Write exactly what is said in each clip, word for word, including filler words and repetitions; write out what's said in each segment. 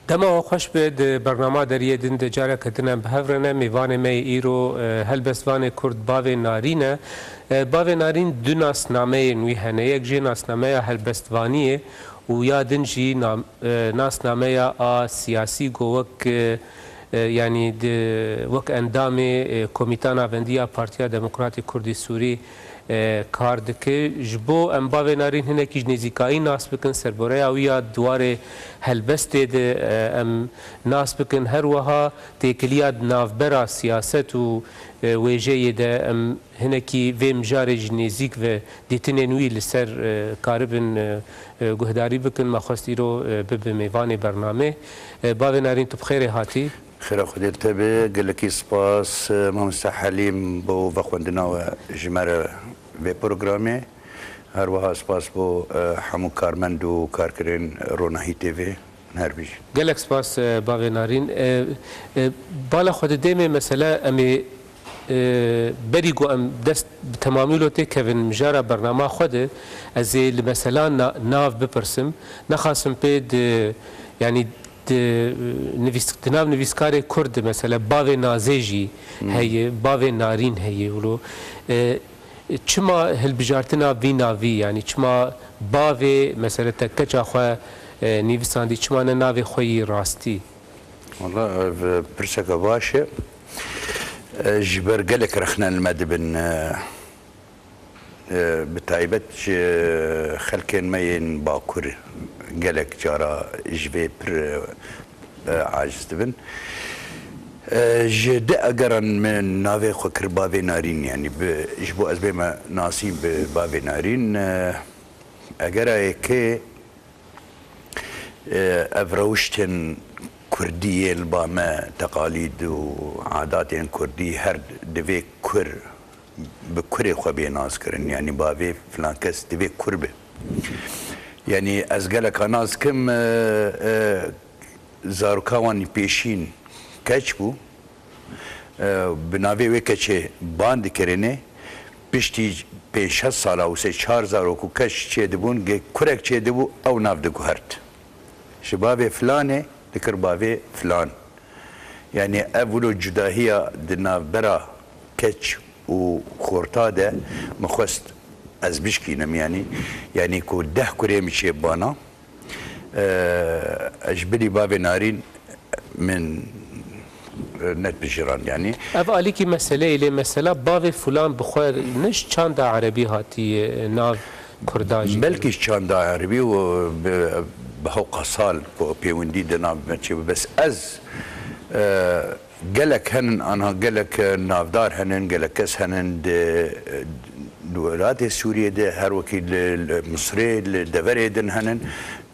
Dema we xweş be, di bernama deriyê din de careke din em bi hev re ne. Mêvanê me yê îro, e, helbestvanê Kurd Bavê Narîn e. E, Bavê Narîn du nasnameyên wî hene. Yek jê nasnameya helbestvaniyê û ya din jî nam-, e, nasnameya a siyasî ku wek, e, e, yanî di, wek endamê, e, Komîta Navendî ya Partiya Demokratê Kurdî Sûrî, e, kar dike. Ji bo em Bavê Narîn hinekî ji nêzîkayî nas bikin, serboreya wî ya di warê helbestê de, e, em nas bikin. Her wiha têkiliya di navbera siyaset û, e, wêjeyê de em hinekî vê mijarê ji nêzîk ve dîtinên wî li ser, e, karibin, e, e, guhdarî bikin. Me xwest îro, e, bibe mêvanê bernamê. E, Bavê Narîn, tu bi xêrê hatî. Xêra Xwedê li te be, gelekî spas, e, Mamoste Helîm, bo vexwendina we ji me re vê programê. Her wiha spas bo, e, hemû karmend û karkerên Ronahî T V. Her bijî. Gelek spas, e, Bavê Narîn. E, e, bala xwe didêmê, mesela em ê, e, berî ku em dest bi temamî lo têkevin mijara bernama xwe de, ez ê li mesela na-, nav bipirsim. Nexasim pê di, yanî di, e, nivîs-, di nav nivîskarê Kurd de mesela Bavê Nazê jî Hmm. heye, Bavê Narîn heye wilo. E, çima hilbijartina vî navî, yanî çima Bavê, mesela te keça xwe, e, nivîsandî, çima ne navê xwe yî rastî? Wala, ev pirseke baş e. E, ji ber gelek rexne li me dibin, e, e, bi taybet ji xelkên me yên Bakur gelek cara ji vê pir, e, e, aciz dibin. E, ji di egeran min navê xwe kir Bavê Narîn, yanî bi, ji bo ez bême nasî bi Bavê Narîn, e, egera yekê, e, ev rewiştên kurdî yê li ba me, teqalîd û adatên kurdî her divê kur, bi kurê xwe bê naskirin. Yanî bavê filan kes divê kur be. Yanî ez geleka nas kim, e, e, zaroka wan pêşîn keç bû. E, bi navê wê keçê ban dikirinê, piştî pênc şeş sala û sê çar zarok û keç çêdibûn, ge kurek çêdibû, ew nav diguhert. Ji bavê filanê dikir bavê filan. Yanî ev wilo cudahiya di navbera keç û xorta de min xwest ez bişkînim, yanî, yanî ku deh kurê min çê bana, e, ji bilî bavê Narîn min, e, nedibijirand, yanî. Ev alîkî meseleyê, lê mesela bavê filan bi xwe ne ji çanda erebî hatiye, e, nav Kurda jî. Belkî ji çanda erebî û bi, bi hewqa sal ku pêwendî di nav me çêbû. Bes ez, e, gelek henin, anha gelek, e, navdar henin, gelek kes henin di, e, di welatê Sûriyê de, her wekî li, li Misrê, li deverê din henin.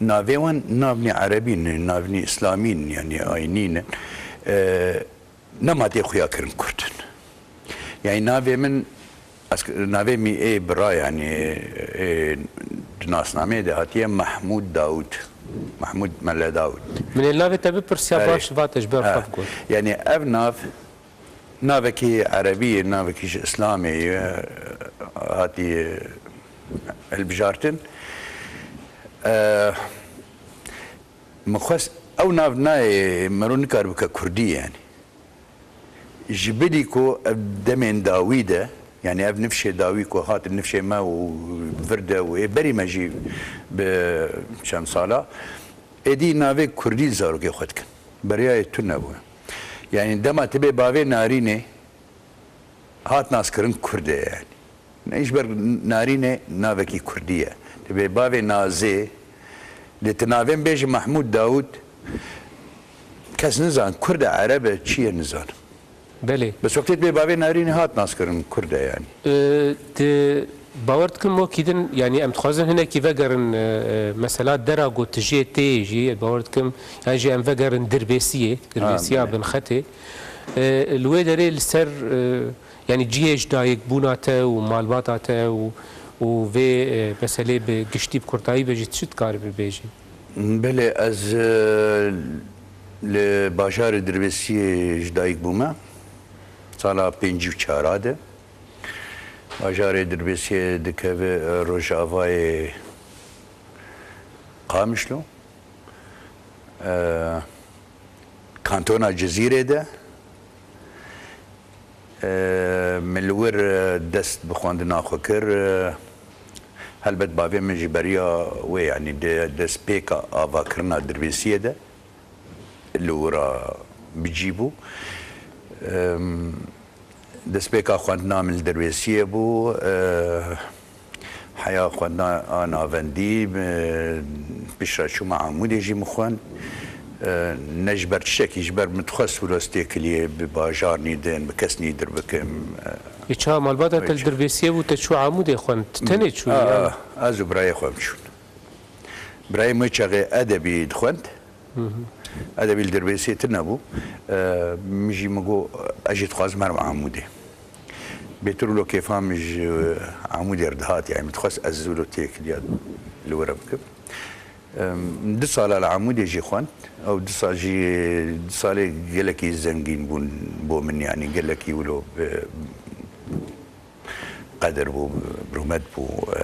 Navê wan navnî erebî ne, navnî îslamî ne, yanî ayînî ne. E, Nema tê xuya kirin Kurd in. Yanî navê min, ez, navê min ê bira, yanî ê di nasnameyê de hatiye Mehmûd Dawûd. Mehmûd Mele Dawûd. Min ê navê te bipirsiya, Erê. Baş va te ji ber Ha. xwe bigot. Yanî ev nav, navekî erebî ye, navekî ji Îslamê ye, hatiye hilbijartin. E, min xwest ew nav nayê, mero nikar bike Kurdî yanî. Ji bilî ku ev demên dawî de, yanî ev nifşê dawî ku hatin nifşê me û vir de û ê berî me jî bi çend sala, êdî navê kurdî li zarokê xwe dikin. Beriyayê tune bû. Yanî dema tu bê bavê Narînê hat naskirin kurd e yanî. Ne ji ber Narînê navekî kurdî ye. Tu bê bavê Nazê, lê tu navê min bêjî Mehmûd Dawûd, kes nizan, kurd e, ereb e, çi ye nizan. Belê. Bes wextê tu bê bavê Narînê hat naskirin kurd e yanî. E, tu bawer dikim wekî din, yanî em dixwazin hinekî vegerin, e, e, mesela dera ku tu jê tê jî, bawer dikim, yanî jî em vegerin Dirbêsiyê, Ha, Dirbêsiya belê. Binxetê. E, li wê derê li ser, e, Yanî cihê ji dayikbûna te û malbata te û, û vê, e, meselê bi giştî bi kurtayî be jî çi dikarî bibêjî? Belê, ez, e, li bajarê Dirbêsiyê ji dayik bûme. Sala pêncî û çar de. Bajarê Dirbêsiyê dikeve, e, rojavayê Qamişlo. E, kantona Cizîrê de, e, min li wir, e, dest bi xwendina xwe kir. E, helbet bavê min jî beriya wê, yanî di destpêka avakirina Dirbêsiyê de li wira bi cî bû. Em, Destpêka xwendina min li Dirbêsiyê bû. E, heya xwendina a navendî, e, piştre çûme Amûdê jî min xwend. E, ne ji ber tiştekî, ji ber min dixwest wilo ez têkiliyê bi bajarnî din, bi kesnî dir bikim. E, Ê çawa malbata te li Dirbêsiyê bû, te çû Amûdê xwend? Tu tenê çûyî, a, yan? A, ez û birayê xwe em çûn. Birayê min wê çaxê edebî dixwend. Edebî li Dirbêsiyê tune bû. E, min jî min got, ez jî dixwazim herim Amûdê. Bêtir wilo kêfa min ji Amûdê re dihat, yani min dixwest ez wilo têkiliya li were bikim. E, du sala li Amûdê jî xwend. Ew du sal jî, du salê gelekî zengîn bûn bo min, yani gelekî wilo bi, qedir bû, bi rûmet bû, e,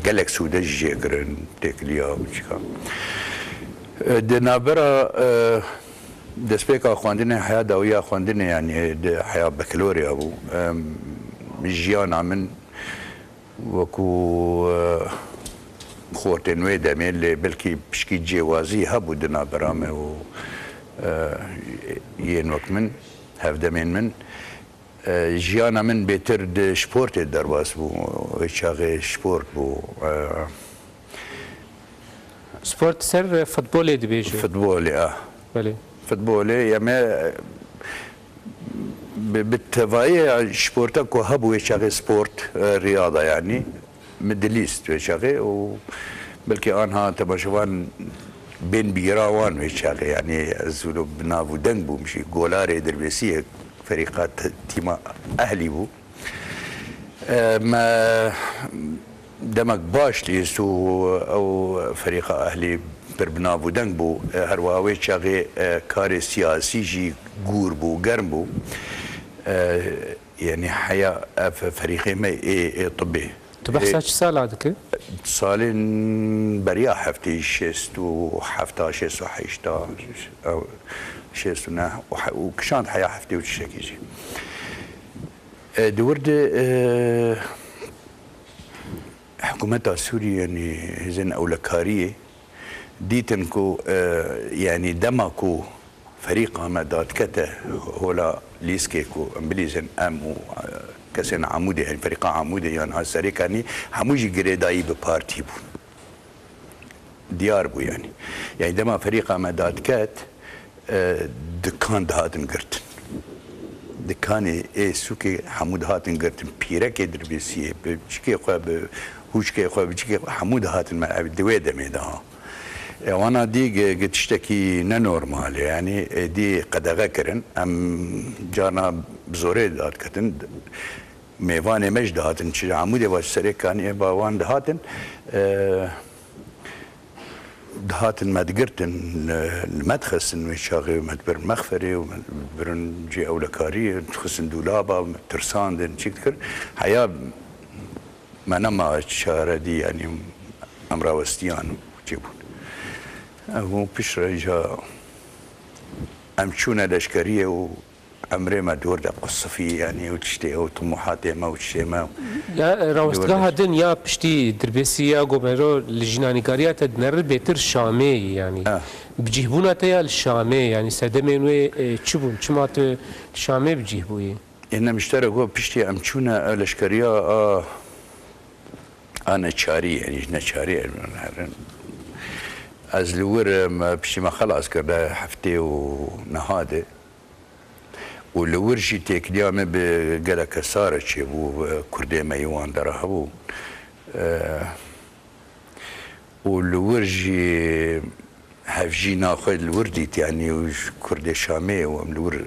gelek sûde jî jê kirin, têkiliya û çika. E, di navbera, e, destpêka xwendinê, heya dawiya xwendinê, yanî di heya beklorya bû. E, jiyana min wekû, e, xortên wê demê, lê belkî pişkî cêwazî hebû di navbera me û, e, yên wek min, hevdemên min. E, jiyana min bêtir di sportê derbas bû. Wê çaxê sport bû. E, Sport ser futbolê dibêje. Futbolê, a. Belê. Futbolê, ya me, e, bi, bi tevayê sporta ku hebû wê çaxê sport, e, riyada yani. Min dilîst wê çaxê û belkî anha temaşevan bên bîra wan wê çaxê, yanî ez wilo bi nav û deng bûm jî. Golarê Dirbêsiyê ferîqa te-, tîma Ehlî bû. E, me demek baş lîst û ew ferîqa Ehlî pir bi nav û deng bû. E, her wiha wê çaxê, e, karê siyasî jî gûr bû, germ bû. E, Yanî heya ev ferîqê me ê, ê tibê. Tu behsa çi sala dikî? Salên beriya heftê şêst û hefta, şêst û heşta, ew, şêst û neh û he-, û kişand heya heftê û çi şekî jî. E, di wir de, e, hikûmeta Sûriyê, yanî hêzên ewlekariyê, dîtin ku, e, yanî dema ku ferîqa me dadikete hola lîskê ku em bilîzin, em û, e, kesên Amûdê, yanî ferîqa Amûdê yan a Serêkanî, hemû jî girêdayî bi partî bûn. Diyar bû yanî. Yanî dema ferîqa me dadiket, e, dikan dihatin girtin. Dikanê ê sûkê hemû dihatin girtin. Pîrekê Dirbêsiyê, bi çikê xwe, bi hûçkê xwe, bi çikê xwe, hemû dihatin me ev di wê demê de ha. E, wana dî gi, gi tiştekî nenormal e. Yanî, e, dî qedexe kirin. Em carna bi zorê dadiketin. Mêvanê me jî dihatin. Çi Amûdê va, Serêkaniyê va, wan dihatin. E, Dihatin me digirtin, li, li me dixistin wê çaxê û me dibirin mexferê û me dibirin cihê ewlekariyê, dixistin dûlaba, me tirsandin, çîk dikirin. Heya me nema çare dî, yanî em rawestiyan çêbûn. Ev bû piştre îca em çûne leşkeriyê û Emrê me dor de qusifî, yanî ew tiştê, ew tumuhatê me, ew tiştê me. Ya, e, rawestgeha din ya piştî Dirbêsî ya Gomero li jînanîgariya te dinere bêtir Şamê yî, yanî. Ah. Bicîhbûna te ya li Şamê, yanî sedemên wê, e, çi bûn? Çima tu li Şamê bicîh bûyî? Ê, ne miştere got, piştî em çûne, e, leşkeriya a, a neçarî, yanî ji neçarî em herin. Ez li wir, em, piştî me xelas kir, de heftê û neha de. Û li wir jî têkiliya me bi gelek kesa re çêbû, kurdê me yê wan de re hebû. E, û li wir jî hevjîna xwe li wir dît, yanî û ji kurdê Şamê û em li wir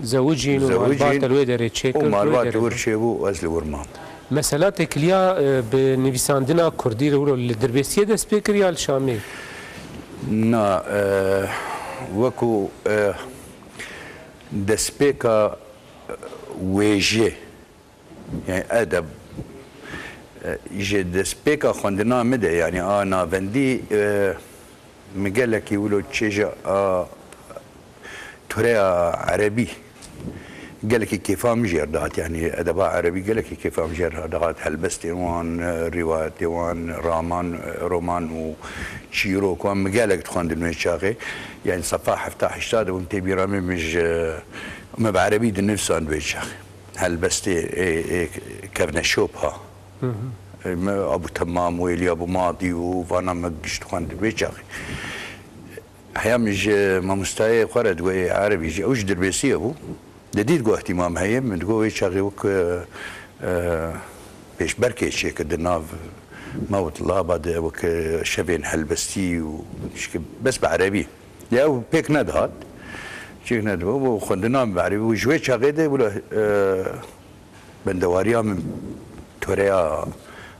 Zewicîn û zewicîn malbat li wê derê çêkir, û li wê malbat derê li wir bû. Çêbû û ez li wir mam. Mesela têkiliya, e, bi nivîsandina kurdî re wilo li Dirbêsiyê dest pê kir ya li Şamê? Na, e, wekû, e, destpêka wêjê, yani edeb, e, ji destpêka xwendina min de, yani a navendî, e, min gelekî wilo çêja a Tureya erebî gelekî kêfa min jê re dihat, yanî edeba erebî gelekî kêfa min jê re dihat. Helbestên wan, rîwayetê wan, raman, roman û çîrok wan min gelek dixwendin wê çaxê. Yanî sefa hefta heşta de bûm tê bîra min, min ji, min bi erebî dinivîsand wê çaxê. Helbestê ê, ê kevneşop ha. Hı hı. Me Abu Temam, Wêlî Abu Madî û vana me giş dixwendin wê çaxê. Heya min ji mamostayê xwe re digot, ê erebî jî, ew ji Dirbêsiyê bû. Didît ku îhtîmam heye, min digot wê çaxê wek, e, e, pêşberkê çêkir di nav me û Laba de wek, e, şevên helbestî û şike bes bi erebî. Lê ew pêk nedihat. Çêk nedihat. Û xwendina min bi erebî bû. Ji wê çaxê de wilo, e, bendewariya min toreya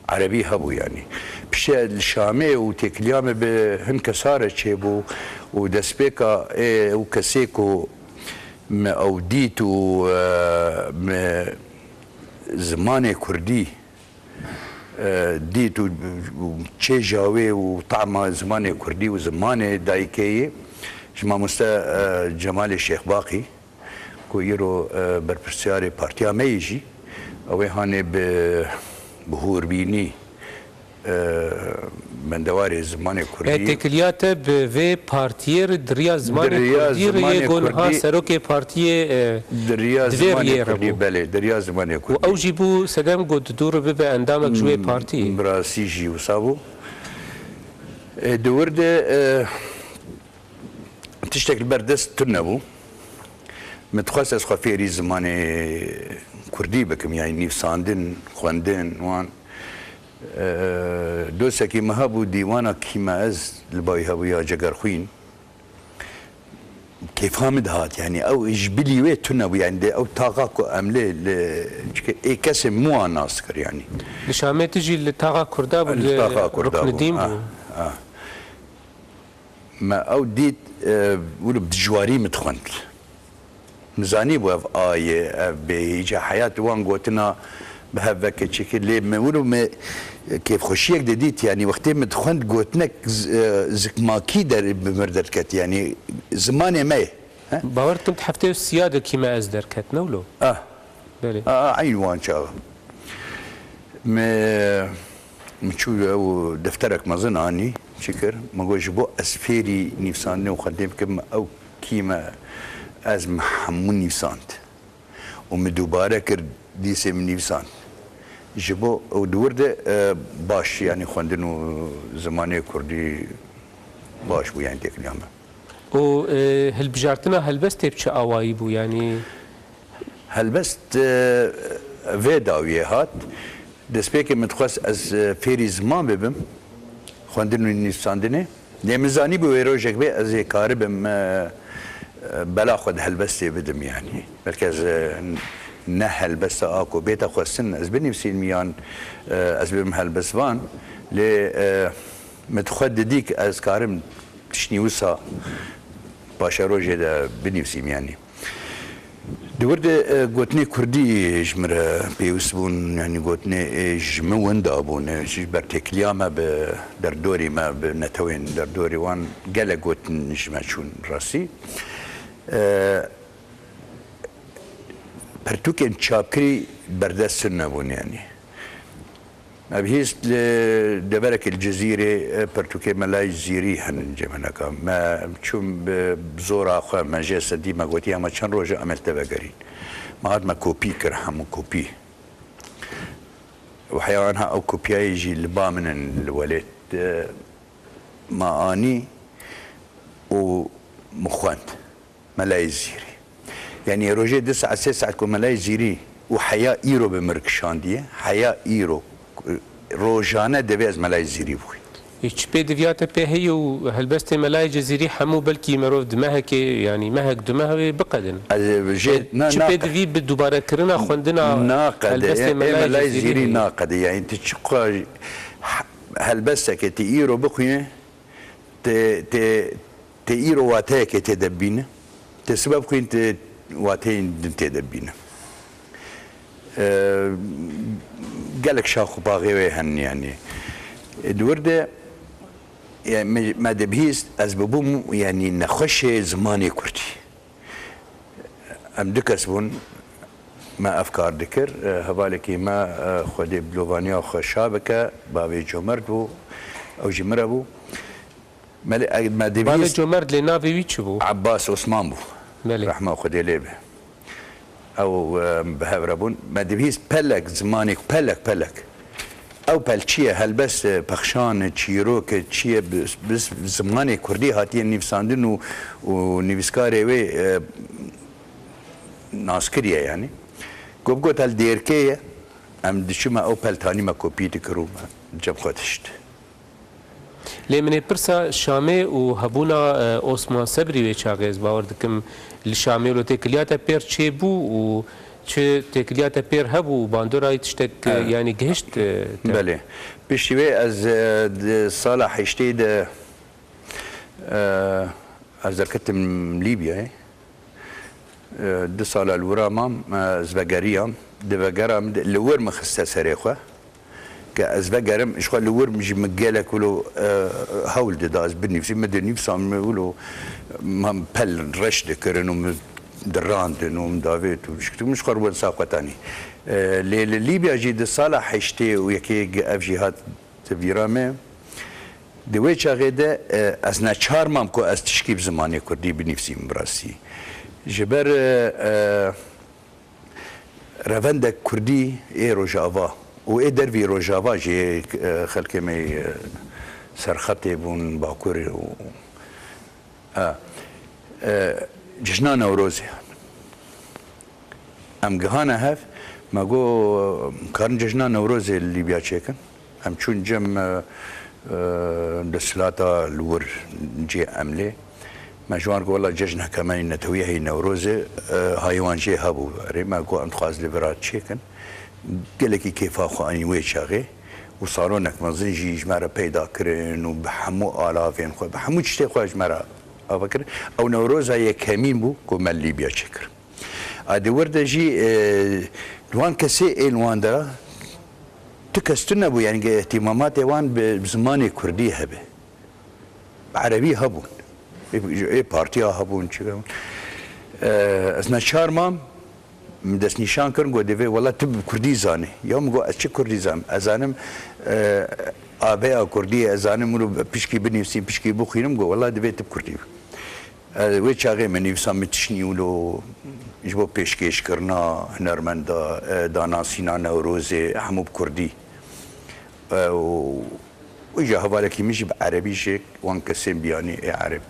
erebî hebû, yanî. Piştî li Şamê û têkiliya me bi hin kesa re çêbû û destpêka ê û kesê ku me ew dît û, e, me zimanê kurdî, e, dît û, û çêja wê û tama zimanê kurdî û zimanê dayikê yê ji mamoste, e, Cemalê Şêxbaqî, ku îro, e, berpirsyarê partiya me yê jî, ew ê hanê bi, bi hûrbînî, e, bendewarê zimanê kurdî. E, têkiliya te bi vê partiyê re di riya zimanê kurdî re yê ku niha serokê partiyê, e, di vê riyê re bû. Belê, di riya zimanê kurdî. Û ew jî bû sedem ku di dû re bibe endamek ji wê partiyê. Bi rastî jî wisa bû. E, di wir de, e, Tiştek li ber dest tune bû. Min dixwest ez xwe fêrî zimanê kurdî bikim, yanî nivîsandin, xwendin, wan. Eee, dosekî min hebû, dîwana Kî me ez li Bayî hebû ya Cegerxwîn. Kêfa min dihat, yanî ew ji bilî wê tune bû, yanî dê ew taxa ku em lê li, çike ê kesê min wan nas kir, yanî. Li Şamê tu jî li taxa Kurda bû, li taxa Kurda bû. Ruknidîn bû. Ah, ah. Me ew dît, e, wilo bi dijwarî min dixwend. Min zanîbû ev A ye, ev B ye. Îca heyat wan gotina bi hev veke çêkir. Lê me wilo me kêfxweşiyek de dît, yanî wextê min dixwend gotinek z-, e, zikmakî der, bi mir derket, yanî zimanê me ye. He? Bawer dikim di heftê û sîya de Kî me ez derket, ne wilo? Ah. Belê. A, a, eyn wan çax. Me, min çû ew defterek mezin anî, çi kir? Min got, ji bo ez fêrî nivîsandinê û xwendinê bikim, ew Kî me ez, min hemû nivîsand. Û min dubare kir, dîsê min nivîsand. Ji bo ew di wir de, e, baş, yanî xwendin û zimanê kurdî baş bû, yanî têkiliya me. Û, e, hilbijartina helbestê bi çi awayî bû? Yanî Helbest, e, vê dawiyê hat. Destpêkê min dixwest ez, e, fêrî ziman bibim, xwendin û nivîsandinê. Lê min zanîbû wê rojek bê ez ê karibim, e, e, bela xwe di helbestê bidim, yanî. Belkî ez, e, ne helbesta a ku bête xwestin ez binivîsim yan, e, ez bibim helbestvan. Lê, e, min xwe didî ku ez karim tiştî wisa paşerojê de binivîsim, yanî. Di wir de, e, gotinê kurdî ji min re pêwist bûn, yanî gotinê, e, ji min winda bûn, e, ji ber têkiliya me bi derdorê me, bi netewên derdorê wan gelek gotin ji me çûn rastî. E, pirtûkên çapkirî berdest tune bûn, yanî. Me bihîst li deverekê li Cizîrê, e, pirtûkê Melayê Zîrî henin cêmeneka. Me çûm bi zora xwe, me jê sedî, me gotî, hema çend roj e em ê li te vegerîn. Me hat me kopî kir, hemû kopî. Û heya anha ew kopiyayê jî li ba min in li welêt, e, me anî û min xwend. Melayê Zîrî. Yanî rojê du saet, sê saet ku Melayê Zîrî û heya îro bi mir kişandiye, heya îro, rojane divê ez Melayê Zîrî bixwînim. Ê, çi pêdiviya te pê heye û helbestê Melayê Cizîrî hemû belkî merov di mehekê, yanî mehek du meh wê biqedin? Ez, e, jê, e, na-, çi naqe-, pêdivî bi dubarekirina xwendina naqede, helbestê e, Melayê Melayê Cizîrî Zîrî heye? Naqede, yanî tu çiqas he-, helbestekê tu îro bixwîne, Tê, tê, tê îro wateyekê tê de bibîne. Tê sibe bixwîn tê wateyên din tê de bibîne. E, gelek şax û paxê wê henin, yanî. E, di wir de, e, me, me dibihîst, ez bibûm, yanî, nexweşê zimanê kurdî. Em du kes bûn, me ev kar dikir. E, hevalekî me, e, Xwedê bi lovaniya xwe şa bike, bavê comerd bû, ew jî min re bû. Me lê, e, me Bavê dibihîst comerd lê navê wî çi bû? Ebbas Osman bû. Belê. Rehma Xwedê lê be. Ew, e, bi hev re bûn. Me dibihîst pelek, zimanek, pelek, pelek. Ew pel çi ye? Helbest e, pexşan e, çîrok e, çi ye? Bi, bi, bi zimanê kurdî hatiye nivîsandin û, û nivîskarê wê, e, nas kiriye yani. Got, got el dêrkê ye. Em diçime ew pel tanî me kopî dikir û me cem xwe dişt. Lê min ê pirsa Şamê û hebûna, e, Osman Sebrî wê çaxê, ez bawer dikim li Şamê wilo têkiliya te pêr çêbû û çi têkiliya te pêr hebû û bandora wî tiştek, e, Evet. yanî gihişt, e, te? Belê. Piştî wê ez, e, di sala heştê de, e, ez derketim Lîbyayê. E, du sala li wira mam, e, ez vegeriyam. Di vegera min de, li wir min xiste serê xwe. Ke ez vegerim, ji xwe li wir min jî min gelek wilo, e, hewl dida ez binivîsim. Min dinivîsa, min wilo, min pel reş dikirin û min dirandin û min davêt û bişkitin. Min ji xwe rûbin sa xwetanî. E, lê li Lîbya jî di sala heştê û yekê ge-, ev jî hat di vîra me. Di wê çaxê de, e, ez neçar mam ku ez tişkî bi zimanê kurdî binivîsim bi rastî. Ji ber, e, e, revendek kurdî ê Rojava û ê dervî Rojava jî, e, xelkê me, e, serxetê bûn, Bakur û, e, e, cejna Newrozê. Em gihane hev, me got, em karin cejna Newrozê li Lîbya çêkin. Em çûn cem, e, e, desthilata li wir cê Emlê. Me ji wan got, wela cejneke me yê netewî heye Newrozê, e, hayê wan jê hebû. Erê, me got, em dixwazin li vira çêkin. Gelekî kêfa xwe anî wê çaxê û salonek mezin jî ji me re peyda kirin û bi hemû alavên xwe, bi hemû tiştê xwe ji me re ava kirin. Ew Newroza yekemîn bû ku me li Lîbya çêkir. A di wir de jî, e, di wan kesê ên wan de tu kes tune bû, yani ge-, îhtîmamatê wan bi, bi zimanê kurdî hebe. Bi erebî hebûn. Ê, ê partiya hebûn, çi hebûn. E, ez neçar mam, min destnîşan kirin, got, divê, wela tu bi kurdî zanî. Ya min got, ez çi kurdî zanim? Ez zanim, e, abeya kurdî, ez zanim wilo pişkî binivîsim, pişkî bixwînim, got, wela divê tu bi kurdî bî. E, wê çaxê min nivîsa min tiştî wilo ji bo pêşkêşkirina hunermenda, e, danasîna Newrozê hemû bi kurdî. E, û, û îja hevalekî min jî bi erebî jê wan kesên biyanî ê ereb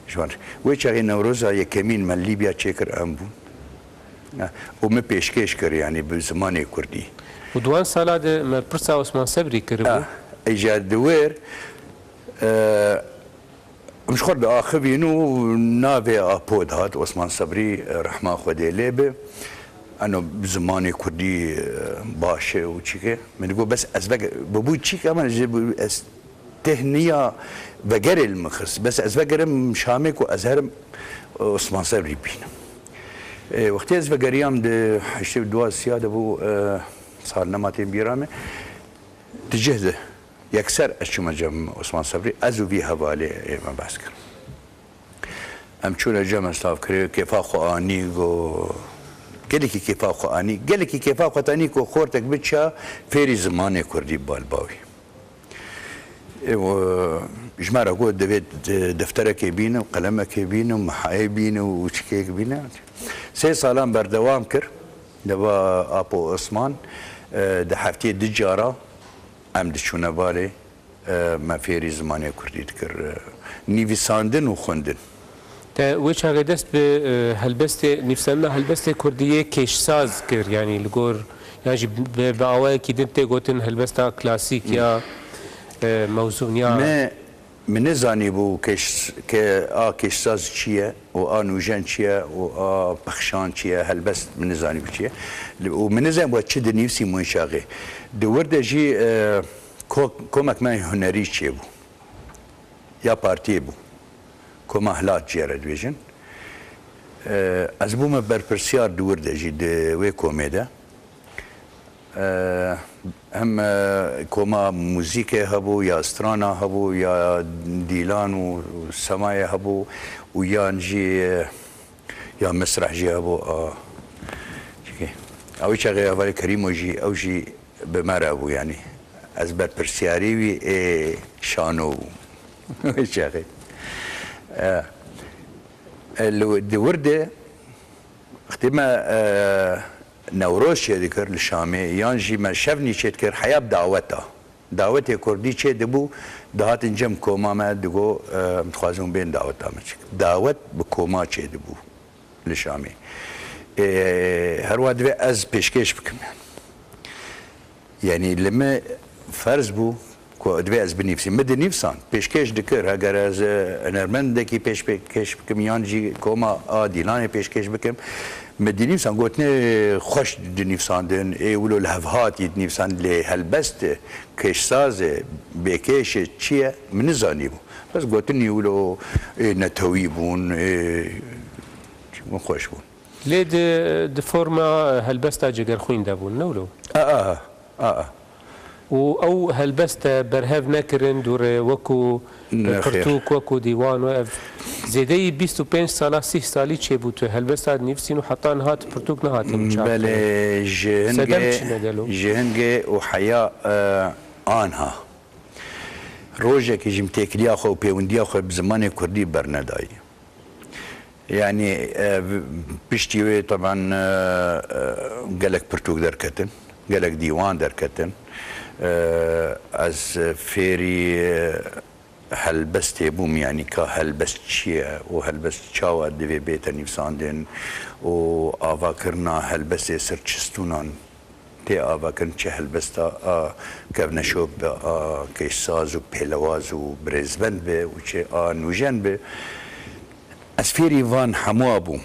ji wan. Wê çaxê Newroza yekemîn me Lîbya çêkir em bûn. E, û min pêşkêş kir, yanî bi zimanê kurdî. Û di wan sala de me pirsa Osman Sebrî kiribû. E, îja di wir, e, Em ji xwe diaxivîn û navê Apo dihat, Osman Sebrî, rehma Xwedê lê be. Eno bi zimanê kurdî, e, baş e û çike. Min digot, bes ez vege-, bibû çîk, ama ji, ez têhniya vegerê li min xist. Bes ez vegerim Şamê ku ez herim, e, Osman Sebrî bînim. E, wextê ez vegeriyam di heştê û du siya de bû, e, sal nema tên bîra me. Di cih de yekser ez çûme cem Osman Sebrî, ez û vî hevalê ê me behs kir. Em çûne cem, ez tav kirê, kêfa xwe anî, got, gelekî kêfa xwe anî, gelekî kêfa xwe tanî ku xortek biçe fêrî zimanê kurdî bal bawî. Ê, û, ji me re got, divê de-, defterekê bîne û qelemekê bîne û mehayê bîne û çikêk bîne. Sê salan berdewam kir. Deva Apo Osman, e, di heftê du cara em diçûne balê, e, me fêrî zimanê kurdî dikir, e, nivîsandin û xwendin. Te wê çaxê dest bi, e, helbestê, nivîsandina helbestê kurdî yê kêşsaz kir, yanî li gor, yan jî bi, bi awayekî din tê gotin helbesta klasîk ya, e, mewzûn ya. Me Min nizanîbû kêş-, ke a kêşsaz çi ye û a nûjen çi ye û a pexşan çi ye, helbest min nizanîbû çi ye. Li-, û min nizanîbû çi dinivîsîm wê çaxê. Di wir de jî, e, ko-, komek me hunerî çêbû. Ya partiyê bû. Koma Hilat jê re dibêjin. E, ez bûme berpirsiyar di wir de jî, di wê komê de. E, hem, e, koma muzîkê hebû, ya strana hebû, ya dîlan û semayê hebû û yan jî, e, Ya mesreh jî hebû, a, çikê. Ew çaxê hevalê Kerîmo jî, ew jî bi me re bû, yanî. Ez berpirsiyarî wî ê şano bûm. Wê çaxê. E, e, li, di wir de, wextê me, e, Newroz çêdikir li Şamê, yan jî me şevnî çêdikir, heya bi daweta. Dawetê kurdî çêdibû, dihatin cem koma me, digo, e, em dixwazin bên daweta me çik. Dawet bi koma çêdibû li Şamê. E, her wa divê ez pêşkêş bikim. Yanî li me ferz bû ku divê ez binivîsim. Min dinivîsand, pêşkêş dikir. Heger ez, e, hunermendekî pêş, pêşkêş bikim yan jî koma a Dîlanê pêşkêş bikim, min dinivîsand, gotinê xweş dinivîsandin, ê wilo li hev hatî dinivîsand, lê helbest e, kêşsaz e, bêkêş e, çi ye, min nizanîbû. Bes gotinî wilo, ê, netewî bûn, ê, min xweş bûn. Lê di, di forma helbesta Cegerxwîn de bûn, ne wilo? A, a, a, a. Û ew helbest te berhev nekirin, dûrê wekû Ne, xêr. pirtûk, wekû dîwan û ev zêdeyî bîst û pênc sala, sîh salî çêbû tu helbesta dinivîsîn û heta niha tu pirtûk nehatin çap Belê, kirin. ji Sedem hingê, çi ne gelo? Ji hingê û heya, e, anha. Rojekê jî min têkiliya xwe û pêwendiya xwe bi zimanê kurdî bernedayî. Yanî, e, piştî wê teban, e, e, gelek pirtûk derketin, gelek dîwan derketin. E, ez fêrî, e, helbestê bûm, yanî ka helbest çi ye û helbest çawa divê bête nivîsandin û avakirina helbestê ser çi stûnan tê avakirin, çi helbesta a kevneşop be, a kêşsaz û pêlewaz û birêzbend be û çi a nûjen be. Ez fêrî van hemûa bûm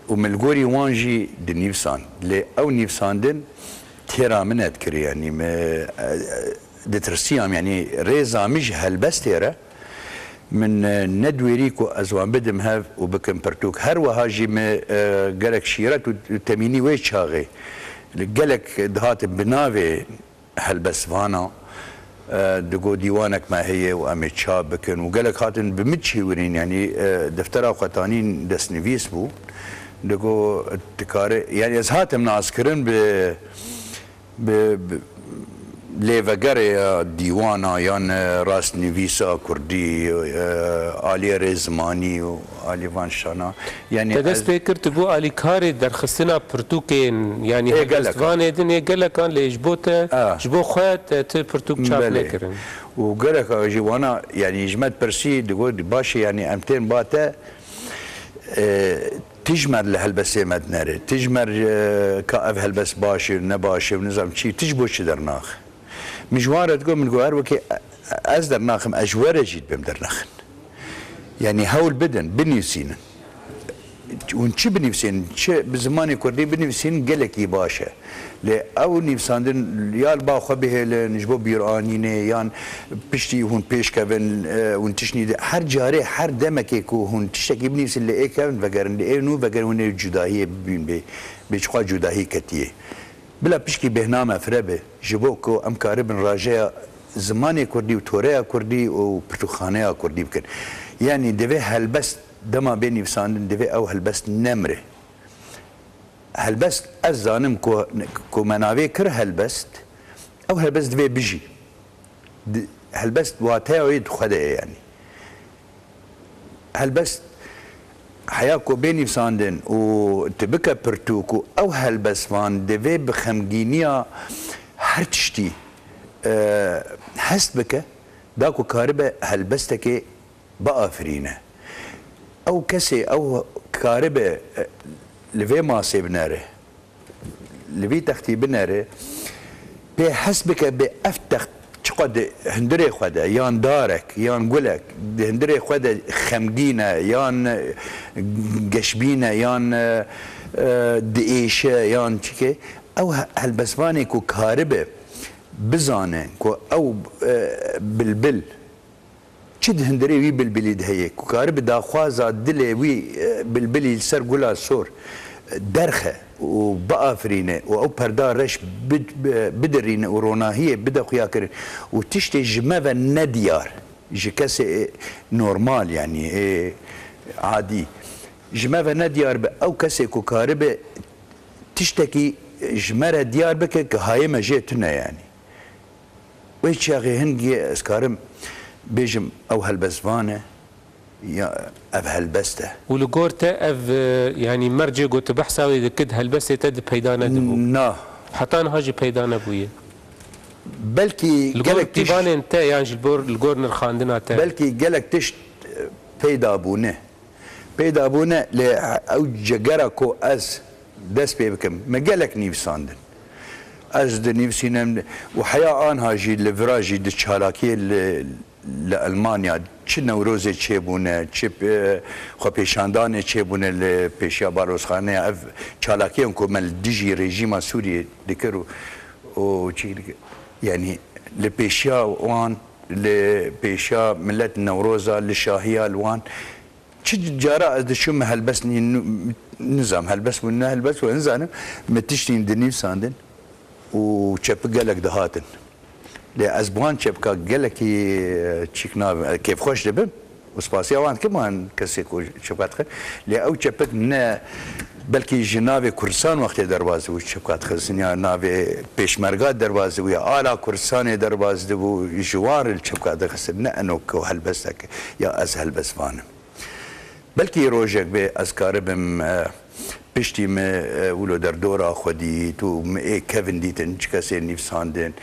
û min li gorî wan jî dinivîsand. Lê ew nivîsandin têra min nedikir, yanî me, e, e, ditirsiyam, yanî rêza min ji helbestê re min, e, nediwêrî ku ez wan bidim hev û bikim pirtûk. Her wiha jî me, e, gelek şîret û temînî wê çaxê li gelek dihatin bi navê helbestvana, e, digo dîwanek me heye û em ê çap bikin û gelek hatin bi min çêwirîn, yanî, e, deftera xwe tanîn destnivîs bû. Digo dikare, yanî ez hatim naskirin bi, bi, bi lêvegerê ya dîwana yan, e, rastnivîsa kurdî, e, aliyê rêzimanî û alî van şana. Yanî Te dest ez pê kir, tu bû alîkarê derxistina pirtûkên, yanî Ê, gelek. helbestvanê din ê gelekan, lê ji bo te, A. ji bo xwe te tu pirtûk çap Belê. nekirin. Û gelek a jî wana, yanî ji me dipirsî, digot, "Baş e, yanî em tên ba te, e, tu ji me re li helbestê me dinere. Tu ji me re, e, ka ev helbest baş e, ne baş e, nizam çi, tu ji bo çi dernax?" Min ji wan re digot, min got, "Her wekî ez dernaxim, ez ji we re jî dibim dernaxin." Yanî hewl bidin, binivîsînin. Hûn çi binivîsînin, çi bi zimanê kurdî binivîsînin, gelekî baş e. Lê ew nivîsandin ya li ba xwe bihêlin, ji bo bîranînê, yan piştî hûn pêş kevin, e, hûn tiştî de, her carê, her demekê ku hûn tiştekî binivîsin, lê ê kevin vegerin, lê ê nû vegerin, hûn ê cudahiyê bibîn bê, bê çiqas cudahî ketiye. Bila pişkî bêhna me fireh be, ji bo ku em karibin rajeya zimanê kurdî û toreya kurdî û pirtûkxaneya kurdî bikin. Yanî divê helbest dema bê nivîsandin, divê ew helbest nemire. Helbest, ez zanim ku, ku me navê kir helbest, ew helbest divê bijî. Di-, helbest wateya wê di xwe de ye, yanî. Helbest heya ku bê nivîsandin û tu bike pirtûk û ew helbestvan divê bi xemgîniya her tiştî, e, hest bike, da ku karibe helbestekê biafirîne. Ew kesê, ew karibe, e, li vê masê binere. Li vî textî binere, pê hes bike bê ev text çiqas di hundirê xwe de, yan darek, yan gulek, di hundirê xwe de xemgîn e, yan geşbîn e, yan, e, e, diêşe, yan çike, ew he-, helbestvanê ku karibe bizane ku ew, e, bilbil, çi di hundirê wî bilbilî de heye, ku karibe daxwaza dilê wî, e, bilbilî li ser gula sor, e, derxe û biafirîne û ew perda reş bid-, bi-, bidirîne û ronahiyê bide xuyakirin û tiştê ji me ve nediyar, ji kesê, e, normal, yanî, e, adî. Ji me ve ne diyar be, ew kesê ku karibe tiştekî ji me re diyar bike, ki hayê me jê tune, yanî. Wê çaxê hingê ez karim bêjim, ew helbestvan e, ya ev helbest e. Û li gor te ev, e, yanî mercê ku tu behsa wê dikit, helbestê te di peyda nedibû? Na. Heta niha jî peyda nebûye? Belkî Li gor gelek tişt pîvanên te yan jî li gor, li gor nirxandina te? Belkî gelek tişt, e, peyda bûne. Peyda bûne, lê ew cegera ku ez dest pê bikim, me gelek nivîsandin. Ez dinivîsînim û heya anha jî li vira jî di çalakiyê li, li Elmanya çi Newrozê çêbûne, çi, e, xwepêşandanê çêbûne li pêşiya barozxaneya, ev çalakiyên ku me li dijî rejîma Sûriyê dikir û, û çi dikir, yanî li pêşiya wan, li pêşiya milet Newroza, li şahiya li wan, çi cara ez diçûm, me helbest nî-, nizam, helbest bû, ne helbest bû, nizanim, me tiştî dinivîsandin û çepik gelek dihatin. Lê ez bi wan çepika gelekî, e, çîk nabim, e, kêfxweş dibim û spasiya wan dikim, wan kesê ku çepika dixin. Lê ew çepik ne, belkî ji navê Kurdistan wextê derbas dibû çepika dixistin, ya navê Pêşmerga derbas dibû, ya ala Kurdistanê derbas dibû, ji wan re çepika dixistin, ne eno ku helbestek ya ez helbestvan im. Belkî rojek bê ez karibim, e, piştî min, e, wilo derdora xwe dît û min ê kevin dîtin, çi kesê nivîsandin.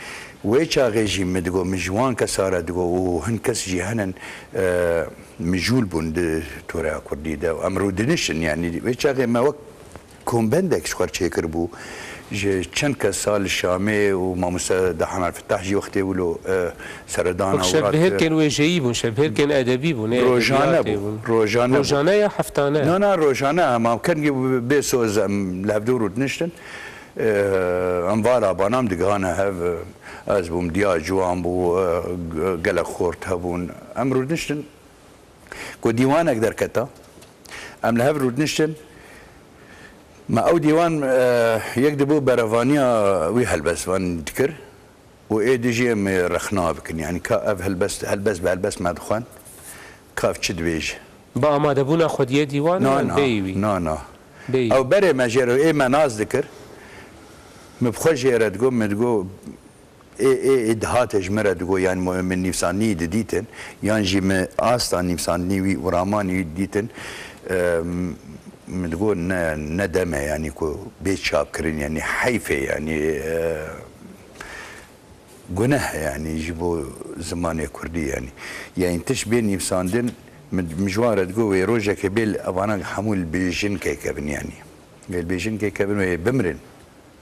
Wê çaxê jî min digot, min ji wan kesa re digot û hin kes jî henin, e, mijûl bûn di toreya kurdî de û em rûdiniştin, yanî wê çaxê me wek kombendek ji xwe çêkiribû. Ji çend kesa li Şamê û mamoste Dahan Al-Fetah jî wextê wilo, e, seredana Wek şevbihêrkên wêjeyî bûn, şevbihêrkên edebî bûn, ê Rojane edebiyatê bû, bûn. Rojane bû. Rojane ya heftane? Na, na, rojane, em, em kengî bê soz em li hevdû rûdiniştin. E, em vala banam digihane hev, e, ez bûm diya ciwan bû, e, ge-, gelek xort hebûn. Em rûdiniştin. Ku dîwanek derketa, em li hev rûdiniştin. Me ew dîwan, e, yek dibû berevaniya wî helbestvan dikir û ê dijî em ê rexna bikin. Yanî ka ev helbest, helbest bi helbest me dixwend, ka ev çi dibêje? Bi amadebûna xwediyê dîwan Na, yan na, bêyî wî? Na, na. Bêyî. Ew berê me jê re, ê me nas dikir. Min bi xwe jê re digot, min digot, Ê, ê, ê dihate ji min re digot, yanî mo-, min nivîsandinî didîtin, yan jî min asta nivîsandinî wî û ramanî wî didîtin, e, min digot ne, ne dem e, yanî ku bê çapkirin, yanî heyf e, yanî, e, guneh e, yanî ji bo zimanê kurdî, yanî. Yanî tişt bê nivîsandin, min, min ji wan re digot, wê rojekê bê li evana hemû li bêjin kekevin, yanî. Wê li bêjin kekevin, wê bimirin.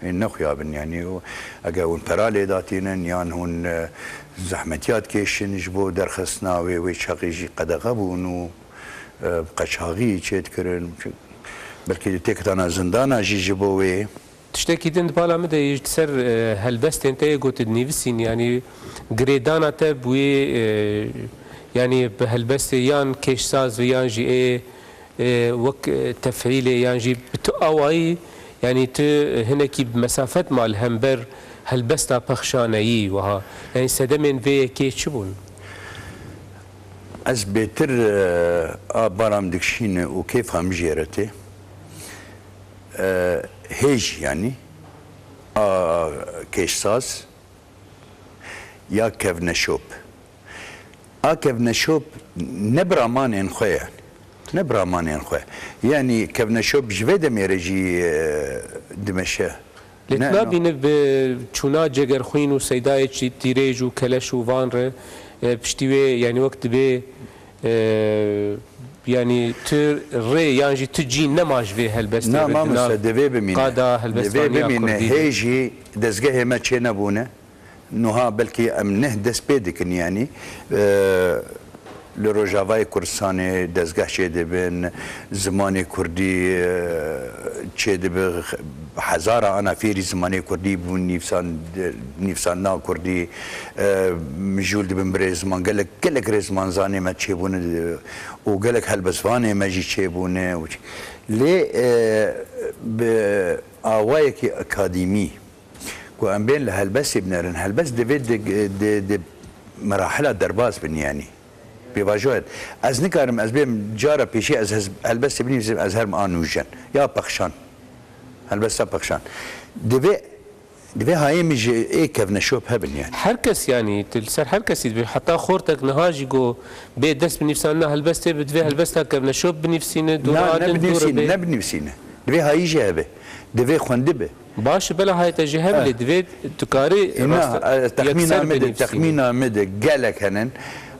Ê nexuya bin, yanî, û eger hûn pera lê datînin yan hûn, e, zehmetiya dikêşin ji bo derxistina wê, wê çaxê jî qedexe bûn û, e, bi qeçaxî çê dikirin. Belkî têkitana zindana jî ji bo wê. Tiştekî din di bala min de yê ji ser, e, helbestên te yê ku tu dinivîsîn, yanî girêdana te bi wê, e, yanî bi helbestê yan kêşsaz ve yan jî ê e, wek, e, tefhîlê yan jî bi tu awayî, yanî tu hinekî bi mesafet ma li hember helbesta pexşaneyî wiha. Yanî sedemên vê yekê çi bûn? Ez bêtir, e, a baram dikşîne û kêfa min jê re tê. E, hêj yanî, a kêşsaz, ya kevneşop. A kevneşop ne bi ramanên xwe ye. Ne bi ramanên xwe. Yanî kevneşop ji vê demê re jî, e, dimeşe. Lê Ne, tu no. nabîne bi çûna Cegerxwîn û Seydayê Çî-, Tîrêj û Keleş û van re, e, piştî wê, yanî wek dibê, e, yanî tu rê yan jî tu cî nema ji vê helbestê Na, re di mamoste, nav divê bimîne. qada Divê helbestvaniya bimîne. kurdî de. Hê jî dezgehê me çênebûne. Nuha belkî em neh dest pê dikin, yanî, e, li Rojavayê Kurdistanê dezgeh çêdibin, zimanê kurdî, e, çêdibe, hezara ana fêrî zimanê kurdî bûn, nîvsan-, nîvsandina kurdî, e, mijûl dibin bi rêziman, gelek, gelek rêzimanzanê me çêbûne, e, û gelek helbestvanê me jî çêbûne. Lê, e, bi awayekî akademî, Ku em bên li helbestê binerin, helbest divê di, di, di merahila derbas bin, yanî. Pêvajoyên. Ez nikarim, ez bêm cara pêşî, ez hez-, helbestê binivîsim, ez herim a nûjen. Ya pexşan. Helbesta pexşan. Divê, divê hayê min ji ê kevneşop hebin yani. Her kes yani, tu li ser her kesî dibê. Heta xortek niha jî got, bê dest bi nivîsandina helbestê bi, divê helbesta kevneşop binivîsîne, dû Na, radin, dû ribê. Ne binivîsîne. Divê hayî jî hebe. Divê xwendî be. Baş e, bela hayê te jî hebe, Eh. lê divê tu karî E, na, rast e, texmîna yekser min de, binivîsînî. Texmîna min de gelek henin,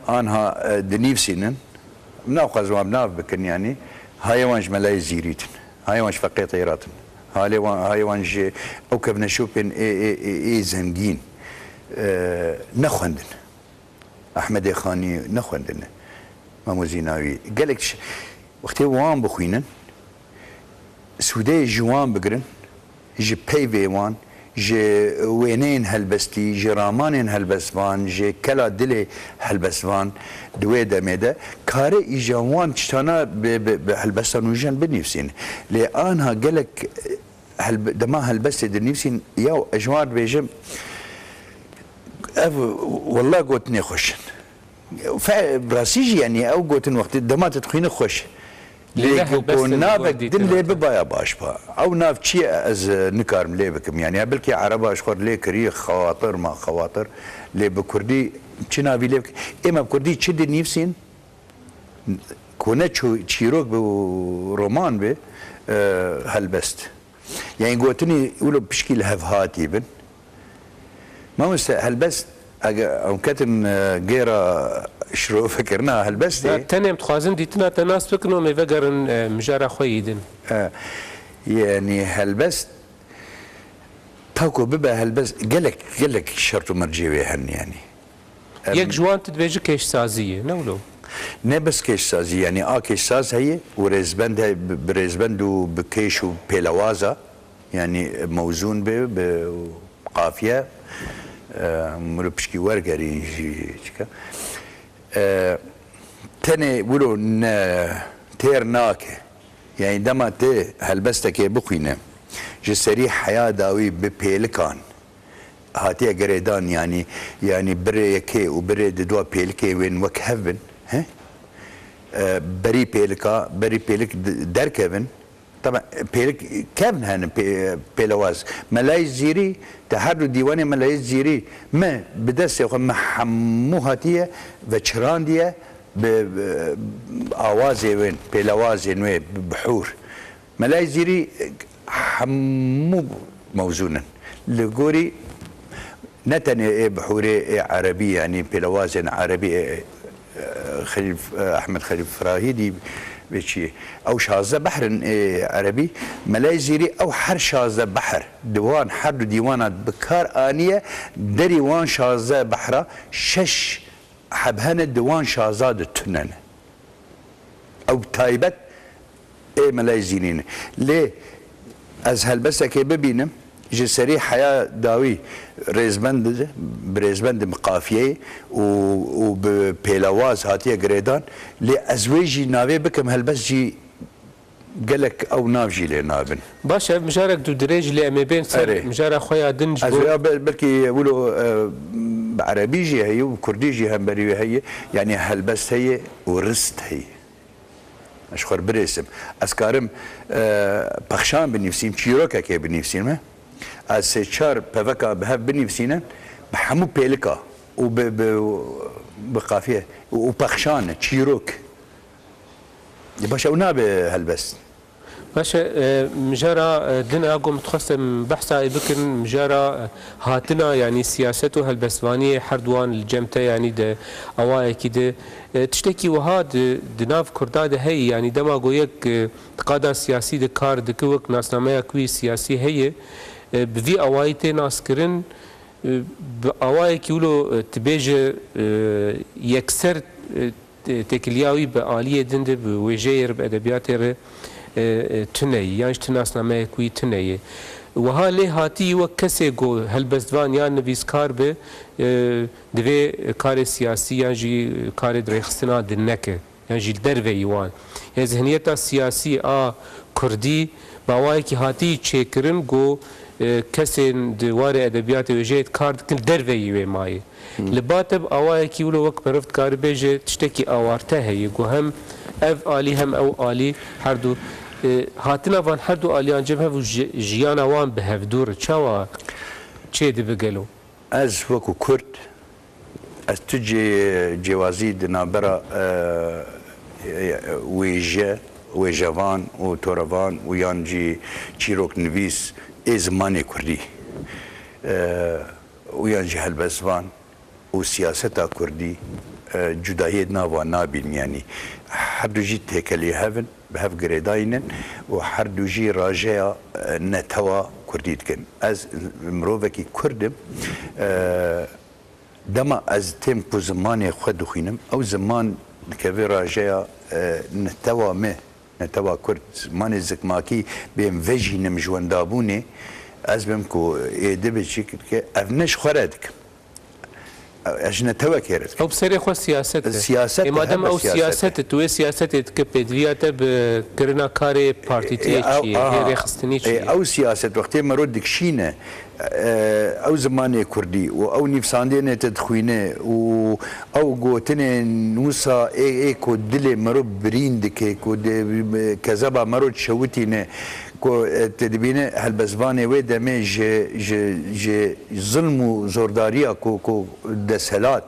anha, e, dinivîsînin. Naxwazim wan bi nav bikin, yanî hayê wan ji Melayê Zîrî tin. Hayê wan ji Feqê Teyrat in. Halê wan, hayê wan ji ew kevneşopên ê, ê, ê, ê zengîn, e, nexwendin. Ehmedê Xanî nexwendine. Memo Zînawî. Gelek tişt. Wextê wan bixwînin, sûdê ji wan bigirin, ji peyvê wan, ji wêneyên helbestî, ji ramanên helbestvan, ji kela dilê helbestvan di wê demê de kare îja wan tiştana bi, bi, bi helbesta nûjen binivîsîn. Lê anha gelek Helb-, dema helbestê dinivîsîn, ya ez ji wan dibêjim, ev wela gotinê xweş in. Fe-, rastî jî, yanî ew gotin wextê dema tu dixwînî xweş. Lê Lê ne ku helbestên navek gordî din tune lê te. Bibaya baş ba. Ew nav çi ye ez, e, nikarim lê bikim. Yanî ya belkî ereba ji xwe lê kirî xewatir ma xewatir. Lê bi kurdî çi navî lê bikim? Ê me bi kurdî çi dinivîsîn? Ku ne ço-, çîrok be û roman be, e, helbest. Yani gotinî wilo pişkî li hev hatî bin. Mamoste, helbest, eger em ketin, e, gêra şirovekirina helbestê. Ya, tenê em dixwazin dîtina te nas bikin û em ê vegerin, e, mijara xwe yî din. E, yani helbest, ta ku bibe helbest, gelek, gelek şert û mercê wê henin yani. Em, Yek ji wan tu dibêjî kêşsazî ye, ne wilo? Ne bes kêşsazî, yanî a kêşsaz heye û rêzbend he-, bi, bi rêzbend û bi kêş û pêlewaza, yanî mewzûn be, bi qafiye, e, mirov pişkî wergerî jî çika. E, tenê wilo ne têr nake. Yanî dema tê helbestekê bixwîne, ji serî heya dawî bi pêlikan, hatiye girêdan, yanî, yanî birê yekê û birê di dua pêlikê wên wek hev bin, he? E, berî pêlika, berî pêlik d-, derkevin. Tabi pêlik kevn hene pê-, pêlewaz. Melayê Zîrî, te her du dîwanê Melayê Zîrî me bi destê xwe me hemû hatiye veçirandiye bi, bi awazê wên, pêlewazên wê bi, bi hûr. Melayê Zîrî hemû mewzûn in. Li gorî ne tenê ê bihûrê ê erebî, yanî pêlewazên erebî, ê, ê, Xelîf, Ehmed Xelîf Firahîdî vê çiyê. Ew şazdeh behr in ê erebî. Melayê Zîrî ew her şazdeh behr di wan her du dîwana bi kar aniye, derî wan şazdeh behra şeş heb hene di wan şazdeh de tune ne. Ew taybet ê Melayê Zîrî ne. Lê ez helbestekê bibînim, ji serî heya dawî rêzbend, bi rêzbendê bi qafiyeyê û, û bi pêlewaz hatiye girêdan, lê ez wê jî navê bikim helbest jî gelek ew nav jî lê nabin. Baş e, ev mijarek dû dirêj, lê em ê bên ser Erê. mijara xwe ya din ji Ez bo vêya be-, belkî wilo, e, bi erebî jî heye û bi kurdî jî hemberî wê heye. Yanî helbest heye û rist heye. Ez ji xwe re birêsim. Ez karim, e, pexşan binivîsîm, çîrokekê binivîsîm, e. Ez sê çar peveka bi hev binivîsînin, bi hemû pêlika û bi, bi, bi qafiye û, û pexşan e, çîrok. Baş e, ew nabe helbest. Baş e, e, mijara, e, din a ku min dixwest em behsa ê bikin, mijara, e, hatina, yanî siyaset û helbestvaniyê her duwan li cem te, yanî di awayekî de, e, tiştekî wiha di, di nav Kurda de heye, yanî dema ku yek, e, di qada siyasî de kar dike, wek nasnameya ku wî siyasî heye, e, bi vî awayî tê naskirin, e, bi awayekî wilo, e, tu bêje, e, yekser, e, tê-, têkiliya wî bi aliyê din de, bi wêjeyê re, bi edebiyatê re, e, e, tune ye, yan jî ti nasnameyek wî tune ye. Wiha lê hatî wek kesê ku helbestvan yan nivîskar be, e, divê karê siyasî yan jî karê dirêxistina din neke, yan jî li derveyî wan. Yan zihniyeta siyasî a kurdî Bi awayekî hatî çêkirin ku, e, kesên di warê edebiyatê wêjeyê kar dikin derveyî wê mayê. Li ba te bi awayekî wilo wek meriv dikare bêje tiştekî awarte heye ku hem ev alî hem ew alî herdu, e, hatina van herdu aliyan cem hev û ji-, jiyana wan bi hevdûr e. Çawa çêdibe gelo? Ez wekû Kurd, ez tu cê-, cêwazî di navbera, e, e, wêje, wêjevan û torevan û yan jî çîroknivîs ê zimanê kurdî, e, û yan jî helbestvan û siyaseta kurdî, e, cudahiyê di nav wan nabînim. Yanî her du jî têkelî hev in, bi hev girêdayî ne û her du jî rajeya, e, netewa kurdî dikin. Ez mirovekî kurd im. E, dema ez têm ku zimanê xwe dixwînim, ew ziman dikeve rajeya, e, netewa me, netewa kurd. Zimanê zikmakî bêm vejînim ji wendabûnê, ez bim ku êdî bi çi dike, ev ne ji xwe re dikim. Ez ji netewekê re dikim. Ew bi serê xwe siyaset e. Siyaset Ê e, madem hebe ew siyaset e. Siyaset e, tu wê siyasetê dike pêdiviya te bi kirina karê partîtiyê Ê, ew, çi ye, aha. Ê rêxistinî çi Ê, ye? Ew siyaset wextê mero dikişîne, e, ew zimanê kurdî û ew nivsandinê te dixwîne û ew gotinên wisa ê, ê ku dilê mero birîn dike, ku dê, kezeba mero dişewitîne, ku, e, te dibîne helbestvanê wê demê ji, ji, ji zilm û zordariya ku, ku desthilat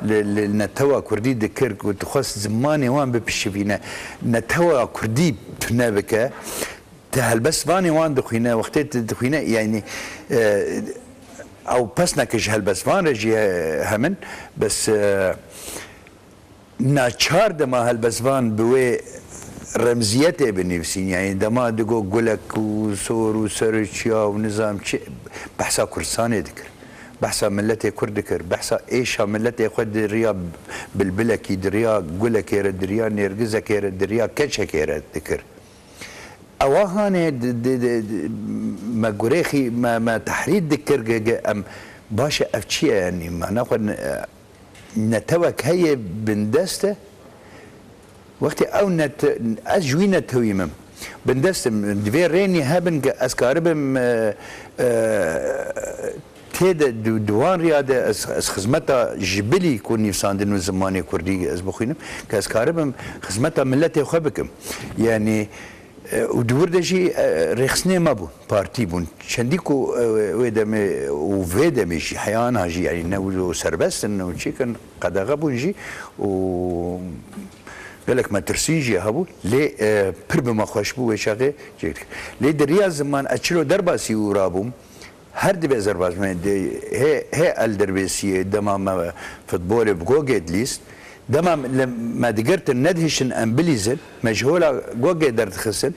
li, li netewa kurdî dikir, ku dixwest zimanê wan bipişivîne, netewa kurdî tune bike, te helbestvanê wan dixwîne, wextê tu dixwîne, yanî, e, ew pesneke ji helbestvan re jî he-, hemin, bes, e, naçar dema helbestvan bi wê remziyetê binivîsîn, yanî dema digo gulek û sor û ser û çiya û nizam çi, behsa Kurdistanê dikir. Behsa miletê Kurd dikir. Behsa êşa miletê xwe di riya bilbilekî, di riya gulekê re, di riya nêrgizekê re, di riya keçekê re dikir. Ewa hanê di, di, di, di, me gurêxî, me, me tehrît dikir ge, ge em baş e, ev çi ye? Yanî me naxwe ne-, netewek heye bindest e. Wextê ew nete-, ez ji wî netewî me. Bindest im. Divê rênî hebin ke ez karibim, e, e, tê de di, di wan riya de ez, ez xizmeta ji bilî ku nivîsandin û zimanê kurdî ez bixwînim, ke ez karibim xizmeta miletê xwe bikim. Yanî, e, û di wir de jî, e, rêxistinê me bûn, partî bûn. Çendî ku, e, wê demê û vê demê jî, heya niha jî, yanî ne wilo serbest in, ne çêkin, qedexe bûn jî û gelek metirsî jî hebû. Lê, e, pir bi me xweş bû wê çaxê çêk dikir. Lê di riya ziman ez çilo derbasî û rabûm, her dibe zerbaz me de hê, hê el derbêsiyê dema me futbolê bi gogê dilîst. Dema li, me digirtin, nedihiştin em bilîzin, me ji hola gogê derdixistin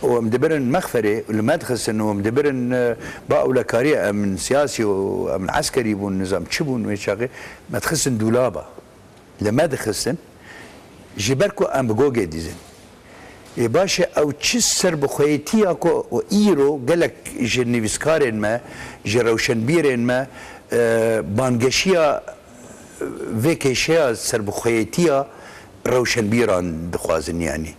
û em dibirin mexferê û li me dixistin û em dibirin, e, ba ewlekariyê em siyasî û em eskerî bûn, nizam çi bûn wê çaxê, me dixistin dûlaba. Li me dixistin, ji ber ku em bi gogê dîzin. Ê baş e, ew çi serbixweyîtiya ku û îro gelek ji nivîskarên me, ji rewşenbîrên me, e, bangeşiya vê kêşeya serbixweyîtiya rewşenbîran dixwazin, yanî.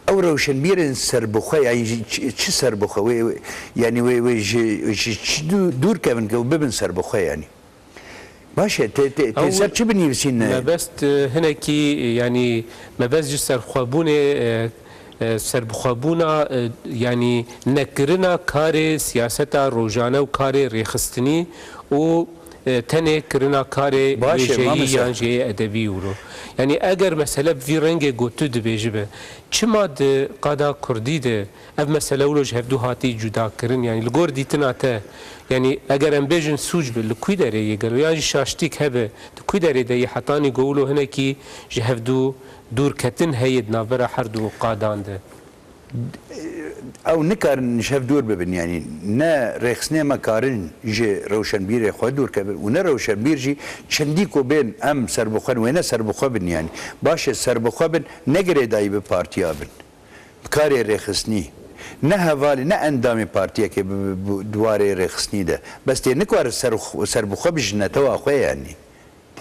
Ew rewşenbîrên serbixwe, yanî ji çi, çi serbixwe, wê, wê, yanî wê, wê ji, ji çi dû-, dûr kevin ke bibin serbixwe, yanî. Baş e, tê, tê, tê Ew ser çi binivîsîn? Mebest, e, hinekî, e, yanî mebest ji serxwebûnê, e, e, serbixwebûna, e, yanî nekirina karê siyaseta rojane û karê rêxistinî û, e, tenê kirina karê Baş e, wêjeyî mamoste. Yan jê edebî wilo. Yanî eger mesele bi vî rengê ku tu dibêjî be, çima di qada kurdî de ev mesele wilo ji hevdû hatî cudakirin? Yanî li gor dîtina te, yanî eger em bêjin sûc bi, li kû derê yê gelo? Yan jî şaştîk hebe, di kû derê de yê hetanî ku wilo hinekî ji hevdû dûrketin heye di navbera her du qadan de? Ew nikarin ji hev dûr bibin, yanî ne rêxistinê me karin ji rewşenbîrê xwe dûr kevin û ne rewşenbîr jî çendî ku bên em serbixwe in, wê ne serbixwe bin, yanî baş e serbixwe bin, ne girêdayî bi partiya bin, bi karê rêxistinî, ne hevalî, ne endamê partiyekê bi, bi, bi, di warê rêxistinî de. Bes tê nikare ser, serbixwe bi ji netewa xwe, yanî.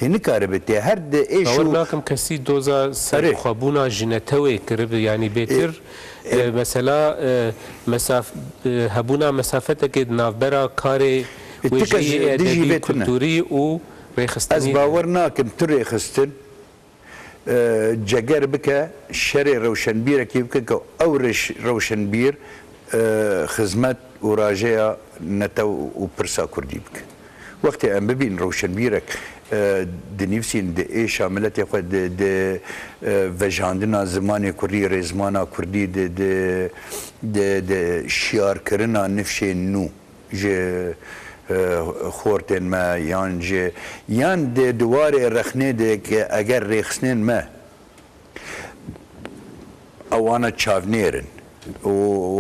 Tê nikaribe, tê her di êş Bawer û nakim kesî doza Erê. serbixwebûna ji netewê kiribe, yanî bêtir, E, mesela, e, mesaf-, e, hebûna mesafetekê di navbera karê wêjeyê edebî, kulturî û rêxistinî de. Ez bawer nakim tu rêxistin, e, ceger bike, şerê rewşenbîrekî bikin ku ew rêş-, rewşenbîr, e, xizmet û rajeya netew û pirsa kurdî bike. Wextê em bibîn rewşenbîrek, e, dinivîsîn, di êşa miletê xwe, di, di, e, vejandina zimanê kurdî, rêzmana kurdî, di, di, di, di şiyarkirina nifşên nû ji, e, xortên me yan ji, yan di, di warê rexnê de ke eger rêxistinên me ewana çavnêr in. Û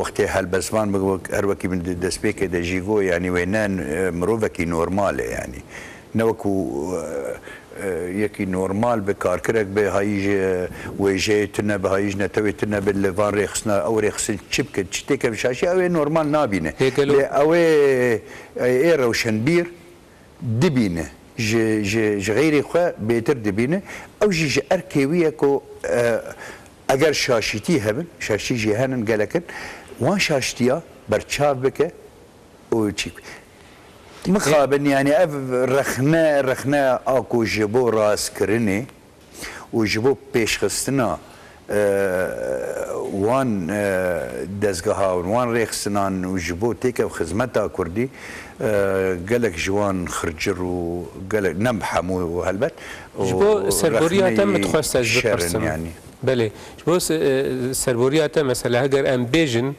wextê helbestvan bi, her wekî min di destpêkê de jî got, yanî wê ne, e, mirovekî normal e, yanî. Ne wekû, e, e, yekî normal bi, karkirek bi, hayî ji wêjeyê tune bi, hayî ji netewê tune bi, li van rêxistina, ew rêxistin çi bikin, çi têkevin şaşî, ew ê normal nabîne. Lê ew ê, ê rewşenbîr dibîne. Ji, ji, ji xeyrê xwe bêtir dibîne. Ew jî ji erkê wî ye ku, e, eger şaşîtî hebin, şaşîtî jî henin gelekin, wan şaştiya berçav bike û çîk. Mixabin, yanî ev rexne, rexne a ku ji bo rastkirinê û ji bo pêşxistina, e, wan, e, dezgeha û wan rêxistinan û ji bo têkev xizmeta kurdî, e, gelek ji wan xircir û gelek, ne hemû helbet, ji bo sergoriya te min dixwest ez bipirsim. Belê. Ji bo se-, e, serboriya te, mesela, heger em bêjin,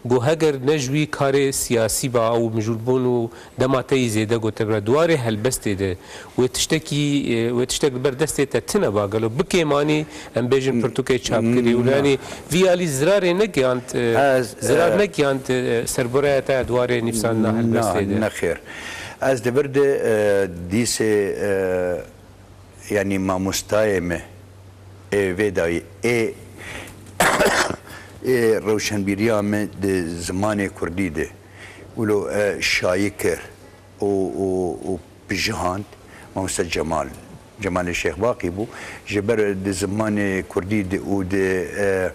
ku heger ne ji wî karê siyasî ba û mijûlbûn û dema te yî zêde gote bira, di warê helbestê de wê tiştekî, e, wê tiştek li ber destê te tune ba, gelo bi kêmanî em bêjin pirtûkê çap kirî û, na, yanî vî alî zirarê negihand, e, zirar negihand, e, serboreya te di warê nivîsandina helbestê de? Nexêr. Ez di vir de, e, dîsê, e, yanî mamostayê me ê vê dayî, ê, ê rewşenbîriya me di zimanê kurdî de wilo, e, şayî kir û, û, û bijihand, mamoste Cemal, Cemalê Şêxbaqî bû, ji ber di zimanê kurdî de û di, e,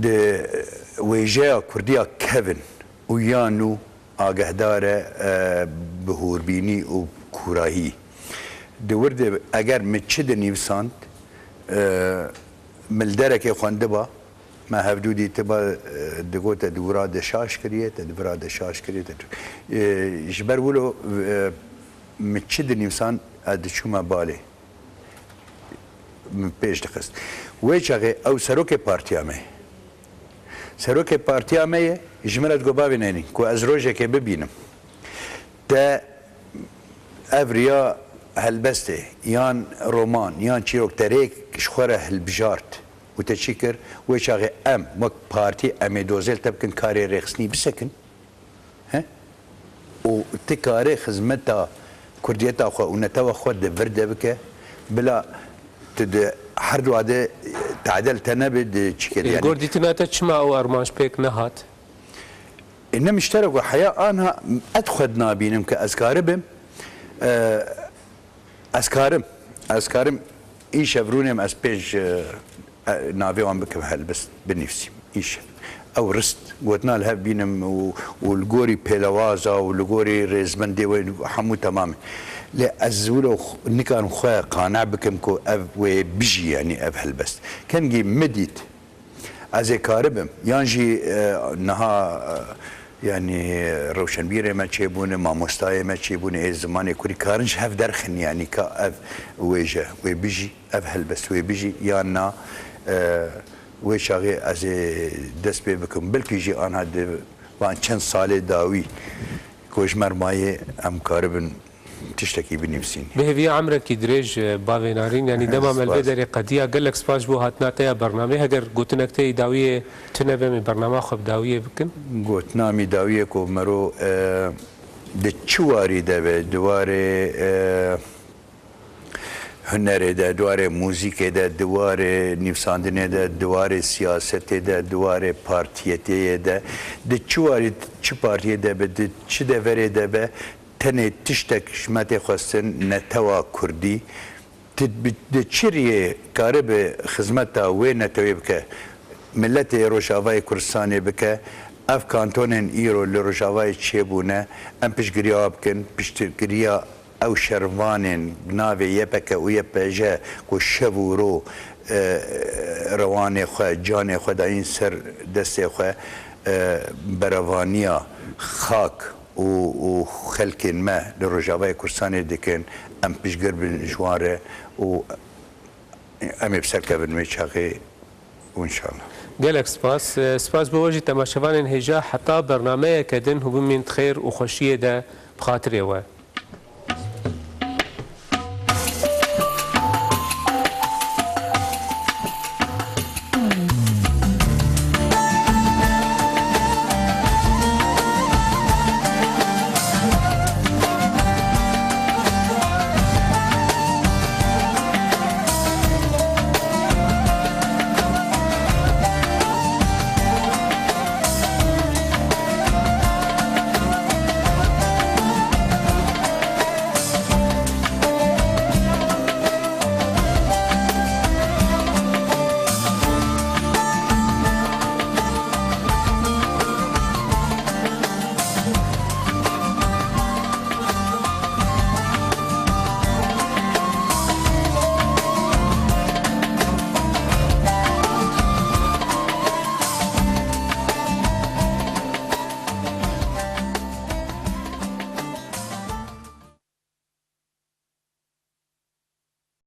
di wêjeya kurdiya kevin û ya nû agehdar e, e, bi hûrbînî û kûrahî. Di wir de eger min çi dinivîsand, e, min li derekê xwendiba, me hevdû dîtiba, e, digot te di wira de şaş kiriye, te di vira de şaş kiriye, te, e, ji ber wilo, e, min çi dinivîsand, ez diçûme balê. Min pêş dixist. Wê çaxê ew serokê partiya me ye. Serokê partiya me ye, ji min re digot, bavê Nerîn, ku ez rojekê bibînim te ev riya helbestê, yan roman, yan çîrok te rêk ji xwe re hilbijart û te çi kir, wê çaxê em wek partî em ê dozê li te bikin karê rêxistinî bisekin. He? Û tu karê xizmeta kurdiyeta xwe û netewa xwe di vir de bike, bila tu di her dua de tade li te nebe di çikê de. Li gor dîtina te çima ew armanc pêk nehat? E, ne mişterek e, heya anha ez xwe dinabînim ke ez karibim, e, Ez karim, ez karim îşev rûnêm, ez pêş, e, e, navê wan bikim helbest, binivîsim. Îşev. Ew rist, gotina li hev bînim û, û li gorî pêlewaza û li gorî rêzbendê wê hemû temam e. Lê ez wilo x-, nikarim xwe qane bikim ku ev wê bijî, yanî ev helbest. Kengî min dît, ez ê karibim. Yan jî, e, niha, e, yanî rewşenbîrê me çêbûne, mamostayê me çêbûne, ê zimanê kurdî karin ji hev derxin, yanî ka ev wêje, wê bijî, ev helbest wê bijî, yan na, e, wê çaxê ez ê dest pê bikim. Belkî jî anha di van çend salê dawî ku ji me re mayê em karibin tiştekî binivîsîn. Bi hêviya emrekî dirêj, e, bavê Narîn, yanî dema me li vê derê qediya, gelek spas ji bo hatina te ya bernameyê. Heger gotinek te yê dawiyê tune be, em ê bernama xwe bi dawiyê bikin. Gotina min dawiyê ku mero, e, di çi warî de be, di warê, e, hunerê de, di warê muzîkê de, di warê nivîsandinê de, di warê siyasetê de, di warê partiyetiyê de, di çi warî, çi partiyê de be, di çi deverê de be, tenê tiştek ji me tê xwestin, netewa kurdî. Tu bi, di çi riyê karibe xizmeta wê netewê bike? Miletê Rojavayê Kurdistanê bike. Ev kantonên îro li Rojavayê çêbûne, em piştgiriya bikin, piştgiriya ew şervanên bi navê Y P G û Y P J ku şev û ro, e, rewanê xwe, canê xwe dayîn ser destê xwe, e, berevaniya xak û, û xelkên me li Rojavayê Kurdistanê dikin, em piştgir bin ji wan re û em ê bi ser kevin wê çaxê û înşallah. Gelek spas. Spas bo we jî temaşevanên hêja. Heta bernameyeke din hûn bimîn di xêr û xweşiyê de bi xatirê we.